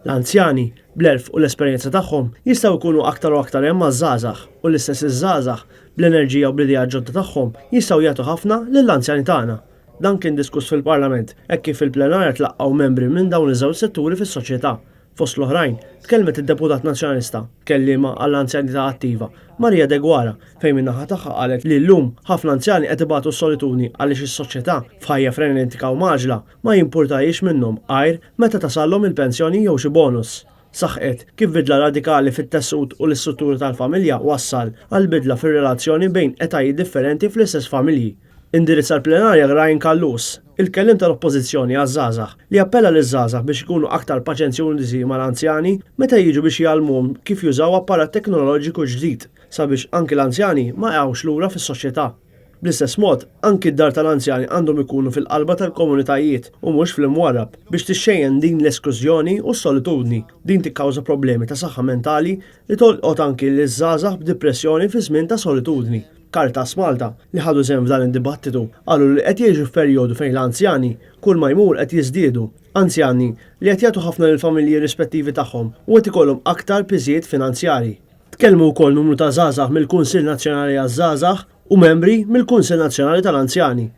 L-anzjani, bl-għerf u l-esperjenza tagħhom, jistgħu jkunu aktar u aktar hemm għaż-żgħażagħ u l-istess iż-żgħażagħ, bl-enerġija u bl-ideat ġodda tagħhom, jistgħu jagħtu ħafna lill-anzjani tagħna. Dan kien diskuss fil-Parlament hekk kif fil-plenarja tlaqqgħu membri minn dawn iż-żewġ setturi fis-soċjetà. Fost l-oħrajn, tkellmet id-Deputat Nazzjonalista, kelliema għall-anzjanità attiva, Maria Deguara, fejn min-naħa tagħha qalet li llum ħafna anzjani qed ibatu s-solitudni għaliex is-soċjetà, f'ħajja frenetika u mgħaġġla, ma jimpurtahiex minnhom għajr meta tasallhom il-pensjoni jew xi bonus. Saħqet kif bidla radikali fit-tessut u l-istruttura tal-familja wassal għal bidla fir-relazzjoni bejn etajiet differenti fl-istess familji. Indirizza l-plenarja Ryan Callus, il-kelliem tal-Oppożizzjoni għaż-żgħażagħ, li appella liż-żgħażagħ biex ikunu aktar paċenzjużi mal-anzjani meta jiġu biex jgħallmuhom kif jużaw apparat teknoloġiku ġdid sabiex anki l-anzjani ma jaqgħux lura fis-soċjetà. Bl-istess mod, anki d-dar tal-anzjani għandhom ikunu fil-qalba tal-komunitajiet u mhux fl-imwarrab biex tixxejjen din l-esklużjoni u s-solitudni. Din tikkawża problemi ta' saħħa mentali li tolqot anki liż-żgħażagħ b'dipressjoni fi żmien ta' solitudni. Caritas Malta, li ħadu sehem f'dan id-dibattitu, qalu li qed jgħixu f'perjodu fejn l-anzjani kull ma jmur qed jiżdiedu. Anzjani li qed jagħtu ħafna lill-familji rispettivi tagħhom u qed ikollhom aktar piżijiet finanzjarji. Tkellmu wkoll numru ta' żgħażagħ mill-Kunsill Nazzjonali għaż-Żgħażagħ u membri mill-Kunsill Nazzjonali tal-Anzjani.